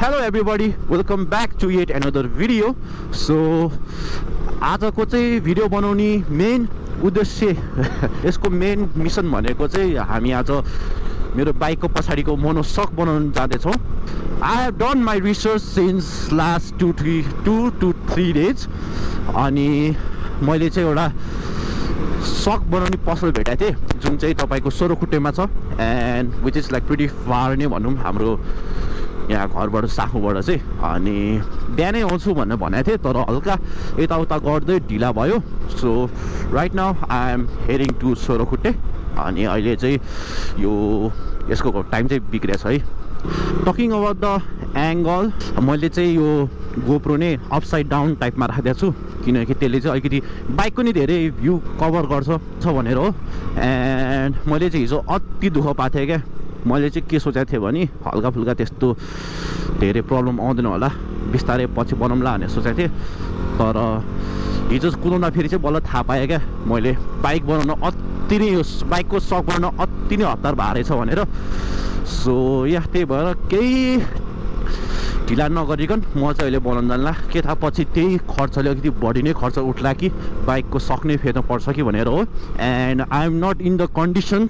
Hello everybody, welcome back to yet another video. So आजको चाहिँ video बनाउने main उद्देश्य यसको मेन मिसन भनेको चाहिँ हामी आज मेरो बाइकको पछाडिको मोनोसक बनाउन जाँदैछौँ. I have done my research since last 2 to 3 days अनि मैले चाहिँ एउटा सक बनाउने पसल भेटेको थिएँ जुन चाहिँ तपाईको सोरोखुट्टेमा छ and which is like pretty far नै भनौँ हाम्रो यहाँ घरबाट साखुबाट चाहिँ. अनि बिहानै आउँछु भनेर भनेको थिएँ तर हल्का यताउता गर्दै ढिला भयो. So right now I am heading to Sorakhutte अनि अहिले चाहिँ यो यसको टाइम चाहिँ बिग्रेछ है. टकिङ अबाउट द एङ्गल, मैले चाहिँ यो गोप्रो नै अपसाइड डाउन टाइपमा राखिदिएको छु किनकि त्यसले चाहिँ अलिकति बाइकको नि धेरै भ्यू कभर गर्छ भनेर हो. एन्ड मैले चाहिँ हिजो अति दुःख पाएको थिएँ क्या. मैले चाहिँ के सोचेको थिएँ भने हल्का फुल्का त्यस्तो धेरै प्रब्लम आउँदैन होला, बिस्तारै पछि बनाउँला भनेर सोचेको थिएँ. तर हिजो कुदाउँदा फेरि चाहिँ बल्ल थाहा पाएँ क्या मैले बाइक बनाउन अति नै यो बाइकको सक बनाउन अति नै हतार भएको रहेछ भनेर. सो या त्यही भएर केही ढिला नगरिकन म चाहिँ अहिले बनाउन जान्ला. के थाहा पछि त्यही खर्चले अलिकति बढी नै खर्च उठ्ला कि बाइकको सक नै फेर्न पर्छ कि भनेर हो. And I am not in the condition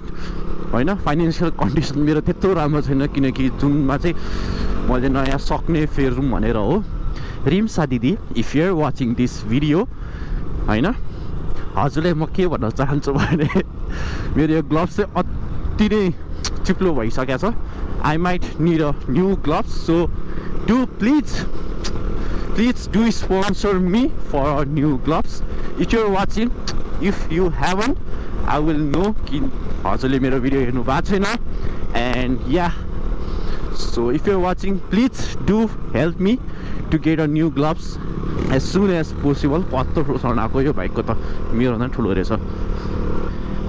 होइन, फाइनेन्सियल कन्डिसन मेरो त्यत्रो राम्रो छैन किनकि जुनमा चाहिँ मैले नयाँ सक नै फेरौँ भनेर हो. रिम्सा दिदी, if you are watching this video होइन, हजुरलाई म के भन्न चाहन्छु भने मेरो यो ग्लोभ्स चाहिँ अति नै चिप्लो भइसकेको छ. I might need a new gloves. So do please do sponsor me for a new gloves if you are watching. If you haven't I will know कि हजुरले मेरो भिडियो हेर्नु भएको छैन. And yeah so if you are watching please do help me to get a new gloves as soon as possible. कत्रो ठुलो आएको यो बाइकको त मेरो भन्दा ठुलो रहेछ.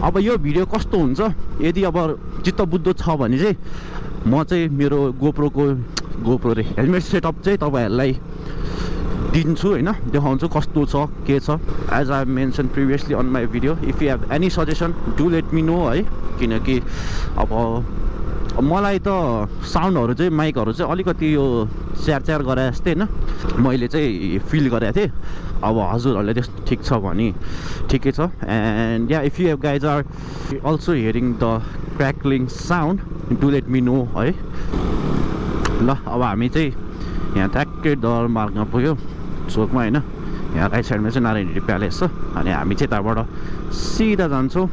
अब यो भिडियो कस्तो हुन्छ यदि अब चित्त बुझ्दो छ भने चाहिँ म चाहिँ मेरो गोप्रो रे हेलमेट सेटअप चाहिँ तपाईँहरूलाई दिन्छु होइन, देखाउँछु कस्तो छ के छ. As I mention previously on my video, if you have any suggestion do let me know है. किनकि अब मलाई त साउन्डहरू चाहिँ माइकहरू चाहिँ अलिकति यो च्यार गरे जस्तै होइन मैले चाहिँ फिल गरेको थिएँ. अब हजुरहरूले त्यस्तो ठिक छ भने ठिकै छ. And yeah if you guys are also hearing the crackling sound do let me know है. ल अब हामी चाहिँ यहाँ ट्याक्कै दर मार्गमा पुग्यो चोकमा होइन. यहाँ राइट साइडमा चाहिँ नारायणी प्यालेस छ अनि हामी चाहिँ त्यहाँबाट सिधा जान्छौँ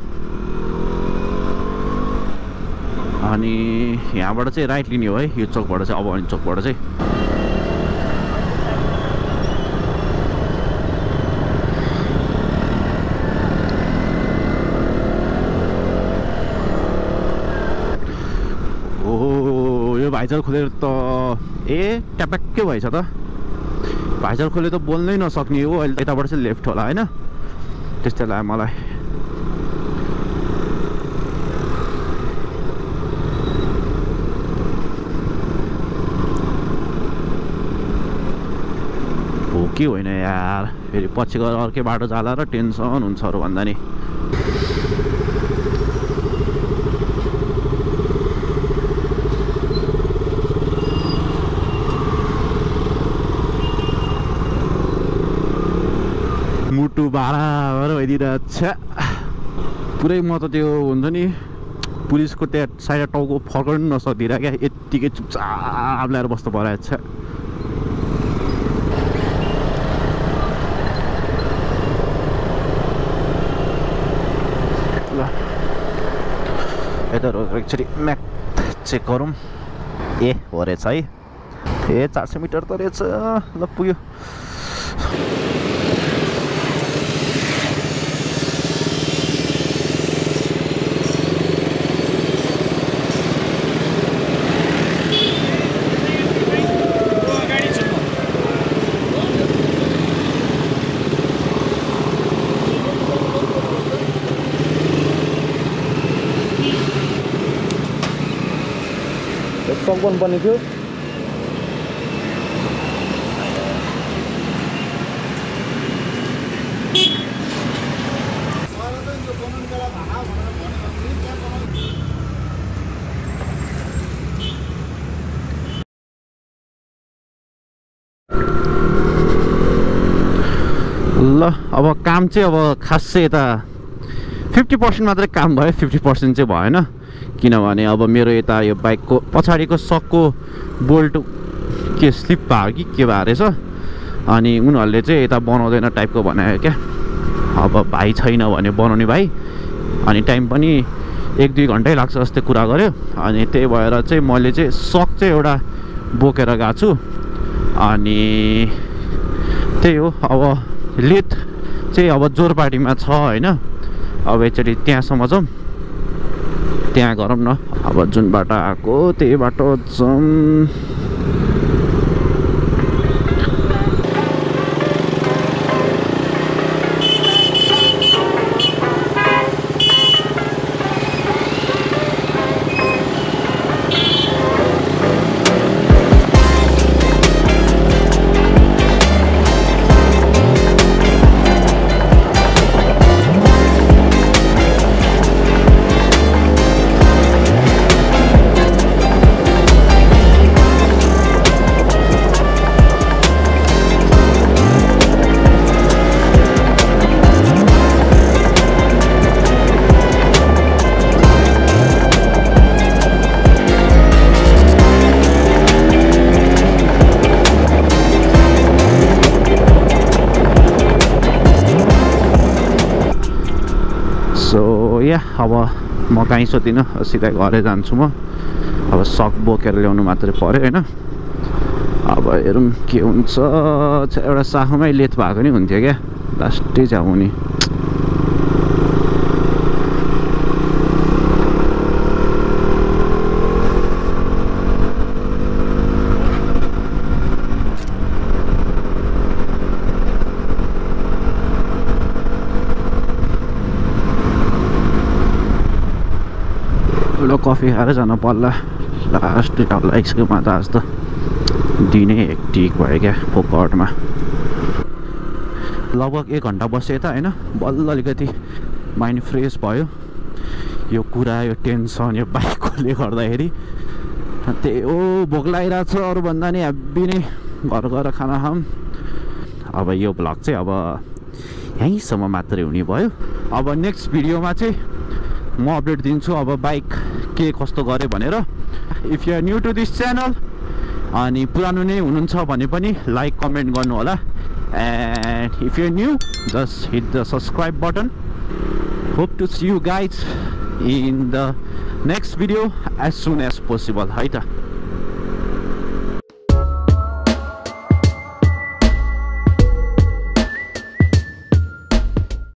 अनि यहाँबाट चाहिँ राइट लिने हो है यो चोकबाट चाहिँ. अब अनि चोकबाट चाहिँ ओ यो भाइचर खोलेर त ट्याप्याक्कै भएछ त. भाइचर खोले त बोल्नै नसक्ने हो. अहिले यताबाट चाहिँ लेफ्ट होला होइन, त्यस्तै लाग्यो मलाई. हो कि होइन यार, फेरि पछि गएर अर्कै बाटो जाला र टेन्सन हुन्छ अरू भन्दा नि. मुटु बराबर भइदिरहेछ पुरै. म त त्यो हुन्छ नि पुलिसको त्यहाँ साइड टाउको फर्काउनु नसकिदिएर क्या यत्तिकै चुपचाप ल्याएर बस्नु परेको छ. ल यता एकचोटि म्याप चेक गरौँ. ए हो रहेछ है, ए 400 मिटर त रहेछ. ल पुग्यो. सक बन्नु पर्ने थियो. ल अब काम चाहिँ अब खास चाहिँ यता 50% मात्रै काम भयो, 50% चाहिँ भएन। किनभने अब मेरो यता यो बाइकको पछाडिको सकको बोल्ट के स्लिप भयो कि के भयो रहेछ, अनि उनीहरूले चाहिँ यता बनाउँदैन टाइपको बनायो क्या। अब भाइ छैन भने बनाउने भाइ, अनि टाइम पनि 1-2 घन्टै लाग्छ जस्तै कुरा गर्यो। अनि त्यही भएर चाहिँ मैले चाहिँ सक चाहिँ एउटा बोकेर गएको छु। अनि त्यही हो, अब लेथ चाहिँ अब जोरपाटीमा छ होइन। अब एकचोटि त्यहाँसम्म जाउँ, त्यहाँ गरौँ न। अब जुन बाटो आएको त्यही बाटो जाउँ। अब म कहीँ सोधिनँ, सिधै घरै जान्छु म। अब सक बोकेर ल्याउनु मात्रै पऱ्यो होइन। अब हेरौँ के हुन्छ। एउटा साखुमै लेथ भएको नि हुन्थ्यो क्या, लास्टै चाहिँ हुने। कफी खाएर जानु पर्ला लास्ट आइसक्रिममा त आज त दिनै हेक्टिक भयो क्या फोकटमा। लगभग 1 घन्टा बसेँ त होइन, बल्ल अलिकति माइन्ड फ्रेस भयो। यो कुरा, यो टेन्सन, यो बाइकले गर्दाखेरि त्यही हो, भोक लागिरहेको छ अरूभन्दा नि हेभी नै। घर गएर खाना खाऊँ। अब यो भ्लग चाहिँ अब यहीँसम्म मात्रै हुने भयो। अब नेक्स्ट भिडियोमा चाहिँ म अपडेट दिन्छु अब बाइक के कस्तो गरेँ भनेर। If you are new to this channel अनि पुरानो नै हुनुहुन्छ भने पनि लाइक कमेन्ट गर्नु होला। And if you are new just hit the subscribe button. Hope to see you guys in the next video as soon as possible है त।